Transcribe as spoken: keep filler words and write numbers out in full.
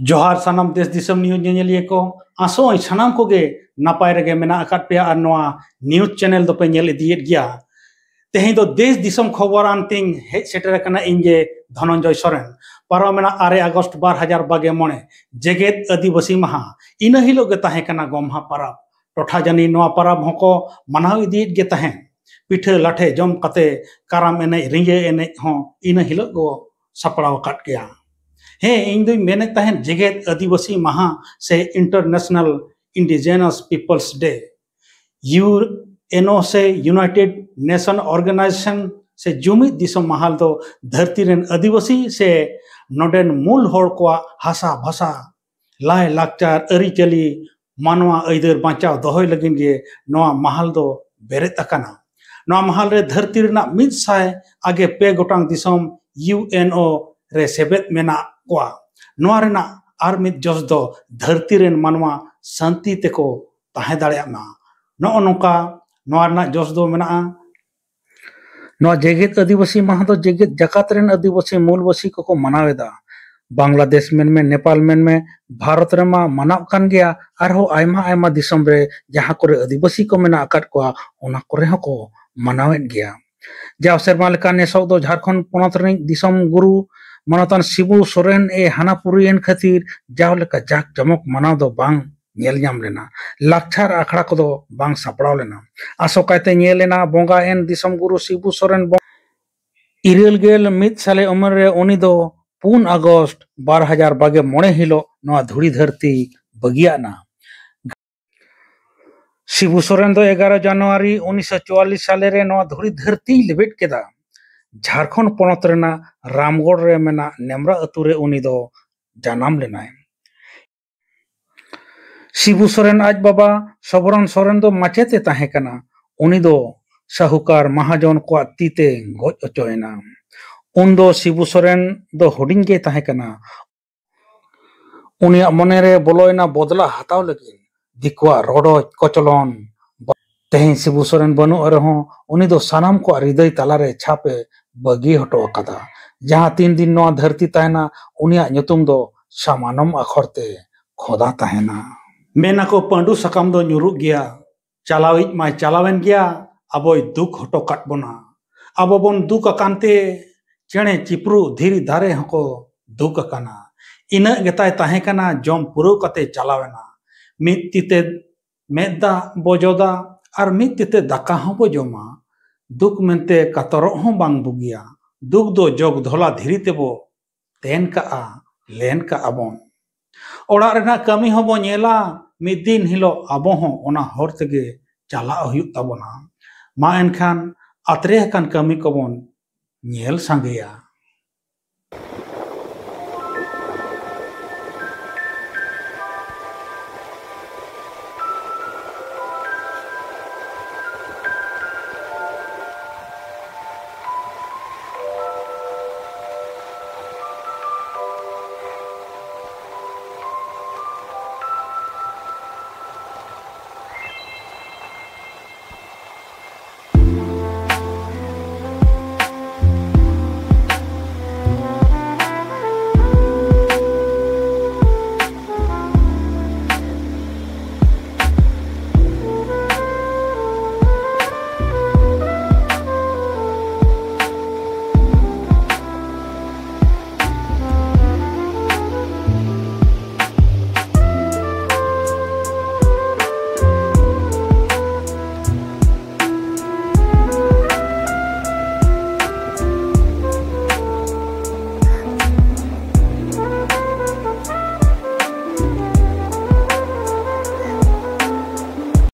ᱡᱚᱦᱟᱨ ᱥᱟᱱᱟᱢ ᱫᱮᱥ ᱫᱤᱥᱚᱢ ᱱᱤᱭᱩᱡᱽ ᱧᱮᱧᱮᱞᱤᱭᱟᱹ ᱠᱚ, ᱟᱥᱚᱜ ᱟᱹᱧ ᱥᱟᱱᱟᱢ ᱠᱚᱜᱮ ᱱᱟᱯᱟᱭ ᱨᱮᱜᱮ ᱢᱮᱱᱟᱜ ᱟᱠᱟᱫ ᱯᱮᱭᱟ ᱟᱨ ᱱᱚᱣᱟ ᱱᱤᱭᱩᱡᱽ ᱪᱮᱱᱮᱞ ᱫᱚᱯᱮ ᱧᱮᱞ ᱤᱫᱤᱭᱮᱫ ᱜᱮᱭᱟ᱾ ᱛᱮᱦᱮᱧ ᱫᱚ ᱫᱮᱥ ᱫᱤᱥᱚᱢ ᱠᱷᱚᱵᱚᱨ ᱟᱱ ᱛᱤᱧ ᱦᱮᱡ ᱥᱮᱴᱮᱨ ᱟᱠᱟᱱᱟ ᱤᱧ ᱜᱮ ᱫᱷᱚᱱᱚᱱᱡᱚᱭ ᱥᱚᱨᱮᱱ᱾ ᱯᱟᱨᱚᱢᱮᱱᱟ ᱟᱨᱮ ᱟᱜᱚᱥᱴ ᱵᱟᱨ ᱦᱟᱡᱟᱨ ᱵᱟᱜᱮ ᱢᱚᱬᱮ ᱡᱮᱜᱮᱛ ᱟᱹᱫᱤᱵᱟᱹᱥᱤ ᱢᱟᱦᱟ᱾ ᱤᱱᱟᱹ ᱦᱤᱞᱳᱜ ᱜᱮ ᱛᱟᱦᱮᱸ ᱠᱟᱱᱟ ᱜᱚᱢᱦᱟ ᱯᱟᱨᱟᱵᱽ᱾ ᱴᱚᱴᱷᱟ ᱡᱟᱹᱱᱤ ᱱᱚᱣᱟ ᱯᱟᱨᱟᱵᱽ ᱦᱚᱸᱠᱚ ᱢᱟᱱᱟᱣ ᱤᱫᱤᱭᱮᱫ ᱜᱮ ᱛᱟᱦᱮᱸᱫ᱾ ᱯᱤᱴᱷᱟᱹ ᱞᱟᱴᱷᱮ ᱡᱚᱢ ᱠᱟᱛᱮ ᱠᱟᱨᱟᱢ ᱮᱱᱮᱡ, ᱨᱤᱸᱡᱟᱹ ᱮᱱᱮᱡ ᱦᱚᱸ ᱤᱱᱟᱹ ᱦᱤᱞᱳᱜ ᱠᱚ ᱥᱟᱯᱲᱟᱣ ᱟᱠᱟᱫ ᱜᱮᱭᱟ᱾ ᱦᱮᱸ, ᱤᱧ ᱫᱩᱧ ᱢᱮᱱᱮᱫ ᱛᱟᱦᱮᱸᱫ ᱡᱮᱜᱮᱛ ᱟᱹᱫᱤᱵᱟᱹᱥᱤ ᱢᱟᱦᱟ ᱥᱮ International Indigenous Peoples Day, U N O ᱥᱮ United Nation Organization ᱥᱮ ᱡᱩᱢᱤᱫ ᱫᱤᱥᱚᱢ ᱢᱟᱦᱟ ᱫᱚ ᱫᱷᱟᱹᱨᱛᱤ ᱨᱮᱱ ᱟᱹᱫᱤᱵᱟᱹᱥᱤ ᱥᱮ ᱱᱚᱰᱮᱱ ᱢᱩᱞ ᱦᱚᱲ ᱠᱚᱣᱟᱜ ᱦᱟᱥᱟ ᱵᱷᱟᱥᱟ, ᱞᱟᱭ ᱞᱟᱠᱪᱟᱨ, ᱟᱹᱨᱤᱪᱟᱹᱞᱤ, ᱢᱟᱱᱣᱟ ᱟᱹᱭᱫᱟᱹᱨ ᱵᱟᱧᱪᱟᱣ ᱫᱚᱦᱚᱭ ᱞᱟᱹᱜᱤᱫ ᱜᱮ ᱱᱚᱣᱟ ᱢᱟᱦᱟᱞ ᱫᱚ ᱵᱮᱨᱮᱫ ᱟᱠᱟᱱᱟ᱾ ᱱᱚᱣᱟ ᱢᱟᱦᱟᱞ ᱨᱮ ᱫᱷᱟᱹᱨᱛᱤ ᱨᱮᱱᱟᱜ ᱢᱤᱫ ᱥᱟᱭ ᱟᱜᱮ ᱯᱮ ᱜᱚᱴᱟᱝ ᱫᱤᱥᱚᱢ ᱭᱩ ᱮᱱ ᱳ ᱨᱮ ᱥᱮᱵᱮᱫ ᱢᱮᱱᱟᱜ ᱠᱚᱣᱟ᱾ ᱱᱚᱣᱟ ᱨᱮᱱᱟᱜ ᱟᱨ ᱢᱤᱫ ᱡᱚᱥ ᱫᱚ ᱫᱷᱟᱹᱨᱛᱤ ᱨᱮᱱ ᱢᱟᱱᱣᱟ ᱥᱟᱱᱛᱤ ᱛᱮᱠᱚ ᱛᱟᱦᱮᱸ ᱫᱟᱲᱮᱭᱟᱜ ᱢᱟ᱾ ᱱᱚᱜᱼᱚ ᱱᱚᱝᱠᱟ ᱱᱚᱣᱟ ᱨᱮᱱᱟᱜ ᱡᱚᱥ ᱫᱚ ᱢᱮᱱᱟᱜᱼᱟ᱾ ᱱᱚᱣᱟ ᱡᱮᱜᱮᱛ ᱟᱹᱫᱤᱵᱟᱹᱥᱤ ᱢᱟᱦᱟ ᱫᱚ ᱡᱮᱜᱮᱛ ᱡᱟᱠᱟᱛ ᱨᱮᱱ ᱟᱹᱫᱤᱵᱟᱹᱥᱤ ᱢᱩᱞᱵᱟᱹᱥᱤ ᱠᱚᱠᱚ ᱢᱟᱱᱟᱣ ᱮᱫᱟ᱾ ᱵᱟᱝᱞᱟᱫᱮᱥ ᱢᱮᱱᱢᱮ, ᱱᱮᱯᱟᱞ ᱢᱮᱱᱢᱮ, ᱵᱷᱟᱨᱚᱛ ᱨᱮᱢᱟ ᱢᱟᱱᱟᱣ ᱠᱟᱱ ᱜᱮᱭᱟ, ᱟᱨᱦᱚᱸ ᱟᱭᱢᱟ ᱟᱭᱢᱟ ᱫᱤᱥᱚᱢ ᱨᱮ ᱡᱟᱦᱟᱸ ᱠᱚᱨᱮ ᱟᱹᱫᱤᱵᱟᱹᱥᱤ ᱠᱚ ᱢᱮᱱᱟᱜ ᱟᱠᱟᱫ ᱠᱚᱣᱟ, ᱚᱱᱟ ᱠᱚᱨᱮ ᱦᱚᱸᱠᱚ ᱢᱟᱱᱟᱣᱮᱫ ᱜᱮᱭᱟ᱾ ᱡᱟᱣ ᱥᱮᱨᱢᱟ ᱞᱮᱠᱟ ᱱᱮᱥᱚᱜ ᱫᱚ ᱡᱷᱟᱲᱠᱷᱚᱸᱰ ᱯᱚᱱᱚᱛ ᱨᱤᱱᱤᱡ ᱫᱤᱥᱚᱢ ᱜᱩᱨᱩ ᱢᱟᱱᱚᱛᱟᱱ ᱥᱤᱵᱩ ᱥᱚᱨᱮᱱ ᱮ ᱦᱟᱱᱟ ᱯᱩᱨᱤᱭᱮᱱ ᱠᱷᱟᱹᱛᱤᱨ ᱡᱟᱣ ᱞᱮᱠᱟ ᱡᱟᱠ ᱡᱚᱢᱚᱠ ᱢᱟᱱᱟᱣ ᱫᱚ ᱵᱟᱝ ᱧᱮᱞ ᱧᱟᱢ ᱞᱮᱱᱟ᱾ ᱞᱟᱠᱪᱟᱨ ᱟᱠᱷᱲᱟ ᱠᱚᱫᱚ ᱵᱟᱝ ᱥᱟᱯᱲᱟᱣ ᱞᱮᱱᱟ᱾ ᱟᱥᱚᱠᱟᱭᱛᱮ ᱧᱮᱞ ᱮᱱᱟ ᱵᱚᱸᱜᱟ ᱮᱱ ᱫᱤᱥᱚᱢ ᱜᱩᱨᱩ ᱥᱤᱵᱩ ᱥᱚᱨᱮᱱ ᱵᱚᱸ-, ᱤᱨᱟᱹᱞ ᱜᱮᱞ ᱢᱤᱫ ᱥᱟᱞᱮ ᱩᱢᱮᱨ ᱨᱮ ᱩᱱᱤ ᱫᱚ ᱯᱩᱱ ᱟᱜᱚᱥᱴ ᱵᱟᱨ ᱦᱟᱡᱟᱨ ᱵᱟᱜᱮ ᱢᱚᱬᱮ ᱦᱤᱞᱳᱜ ᱱᱚᱣᱟ ᱫᱷᱩᱲᱤ ᱫᱷᱟᱹᱨᱛᱤ ᱵᱟᱹᱜᱤᱭᱟᱜ ᱱᱟ᱾ ᱥᱤᱵᱩ ᱥᱚᱨᱮᱱ ᱫᱚ ᱮᱜᱟᱨᱚ ᱡᱟᱱᱩᱣᱟᱨᱤ ᱩᱱᱤᱥᱥᱚ ᱪᱩᱣᱟᱞᱞᱤᱥ ᱥᱟᱞᱮ ᱨᱮ ᱱᱚᱣᱟ ᱫᱷᱩᱲᱤ ᱫᱷᱟᱹᱨᱛᱤᱭ ᱞᱮᱵᱮᱫ ᱠᱮᱫᱟ᱾ ᱡᱷᱟᱲᱠᱷᱚᱸᱰ ᱯᱚᱱᱚᱛ ᱨᱮᱱᱟᱜ ᱨᱟᱢᱜᱚᱲ ᱨᱮ ᱢᱮᱱᱟᱜ ᱱᱮᱢᱨᱟ ᱟᱹᱛᱩ ᱨᱮ ᱩᱱᱤ ᱫᱚ ᱡᱟᱱᱟᱢ ᱞᱮᱱᱟᱭ᱾ ᱥᱤᱵᱩ ᱥᱚᱨᱮᱱ ᱟᱡ ᱵᱟᱵᱟ ᱥᱚᱵᱚᱨᱚᱱ ᱥᱚᱨᱮᱱ ᱫᱚ ᱢᱟᱪᱮᱛ ᱮ ᱛᱟᱦᱮᱸ ᱠᱟᱱᱟ᱾ ᱩᱱᱤ ᱫᱚ ᱥᱟᱦᱩᱠᱟᱨ ᱢᱟᱦᱟᱡᱚᱱ ᱠᱚᱣᱟᱜ ᱛᱤ ᱛᱮ ᱜᱚᱡ ᱦᱚᱪᱚᱭᱮᱱᱟ᱾ ᱩᱱᱫᱚ ᱥᱤᱵᱩ ᱥᱚᱨᱮᱱ ᱫᱚ ᱦᱩᱰᱤᱧ ᱜᱮᱭ ᱛᱟᱦᱮᱸ ᱠᱟᱱᱟ᱾ ᱩᱱᱤᱭᱟᱜ ᱢᱚᱱᱮᱨᱮ ᱵᱚᱞᱚᱭᱮᱱᱟ ᱵᱚᱫᱞᱟ ᱦᱟᱛᱟᱣ ᱞᱟᱹᱜᱤᱫ᱾ ᱫᱤᱠᱩᱣᱟᱜ ᱨᱚᱰᱚᱡ ᱠᱚᱪᱞᱚᱱ᱾ ᱛᱮᱦᱮᱧ ᱥᱤᱵᱩ ᱥᱚᱨᱮᱱ ᱵᱟᱹᱱᱩᱜ ᱨᱮᱦᱚᱸ ᱩᱱᱤ ᱫᱚ ᱥᱟᱱᱟᱢ ᱠᱚᱣᱟᱜ ᱦᱨᱤᱫᱟᱹᱭ ᱛᱟᱞᱟᱨᱮ ᱪᱷᱟᱯ ᱮ ᱵᱟᱹᱜᱤ ᱦᱚᱴᱚ ᱟᱠᱟᱫᱟ᱾ ᱡᱟᱦᱟᱸ ᱛᱤᱱ ᱫᱤᱱ ᱱᱚᱣᱟ ᱫᱷᱟᱹᱨᱛᱤ ᱛᱟᱦᱮᱱᱟ, ᱩᱱᱤᱭᱟᱜ ᱧᱩᱛᱩᱢ ᱫᱚ ᱥᱟᱢᱟᱱᱚᱢ ᱟᱠᱷᱚᱨ ᱛᱮ ᱠᱷᱚᱫᱟ ᱛᱟᱦᱮᱱᱟ᱾ ᱢᱮᱱᱟᱠᱚ ᱯᱟᱹᱰᱩ ᱥᱟᱠᱟᱢ ᱫᱚ ᱧᱩᱨᱩᱜ ᱜᱮᱭᱟ, ᱪᱟᱞᱟᱣᱤᱡ ᱢᱟᱭ ᱪᱟᱞᱟᱣᱮᱱ ᱜᱮᱭᱟ, ᱟᱵᱚᱭ ᱫᱩᱠ ᱦᱚᱴᱚ ᱠᱟᱫ ᱵᱚᱱᱟ᱾ ᱟᱵᱚ ᱵᱚᱱ ᱫᱩᱠ ᱟᱠᱟᱱ ᱛᱮ ᱪᱮᱬᱮ ᱪᱤᱯᱨᱩ ᱫᱷᱤᱨᱤ ᱫᱟᱨᱮ ᱦᱚᱸᱠᱚ ᱫᱩᱠ ᱟᱠᱟᱱᱟ᱾ ᱤᱱᱟᱹᱜ ᱜᱮᱛᱟᱭ ᱛᱟᱦᱮᱸ ᱠᱟᱱᱟ, ᱡᱚᱢ ᱯᱩᱨᱟᱹᱣ ᱠᱟᱛᱮ ᱪᱟᱞᱟᱣᱮᱱᱟ᱾ ᱢᱤᱫ ᱛᱤᱛᱮ ᱢᱮᱫ ᱫᱟᱜ ᱵᱚ ᱡᱚᱫᱟ ᱟᱨ ᱢᱤᱫ ᱛᱤᱛᱮ ᱫᱟᱠᱟ ᱦᱚᱸ ᱵᱚ ᱡᱚᱢᱟ᱾ ᱫᱩᱠ ᱢᱮᱱᱛᱮ ᱠᱟᱛᱚᱨᱚᱜ ᱦᱚᱸ ᱵᱟᱝ ᱵᱩᱜᱤᱭᱟ᱾ ᱫᱩᱠ ᱫᱚ ᱡᱚᱜᱽ ᱫᱷᱚᱞᱟ ᱫᱷᱤᱨᱤ ᱛᱮᱵᱚ ᱛᱮᱱ ᱠᱟᱜᱼᱟ, ᱞᱮᱱ ᱠᱟᱜᱼᱟ ᱵᱚᱱ᱾ ᱚᱲᱟᱜ ᱨᱮᱱᱟᱜ ᱠᱟᱹᱢᱤ ᱦᱚᱸᱵᱚ ᱧᱮᱞᱟ, ᱢᱤᱫ ᱫᱤᱱ ᱦᱤᱞᱳᱜ ᱟᱵᱚ ᱦᱚᱸ ᱚᱱᱟ ᱦᱚᱨ ᱛᱮᱜᱮ ᱪᱟᱞᱟᱜ ᱦᱩᱭᱩᱜ ᱛᱟᱵᱚᱱᱟ᱾ ᱢᱟ ᱮᱱᱠᱷᱟᱱ ᱟᱛᱨᱮ ᱟᱠᱟᱱ ᱠᱟᱹᱢᱤ ᱠᱚᱵᱚᱱ ᱧᱮᱞ ᱥᱟᱸᱜᱮᱭᱟ᱾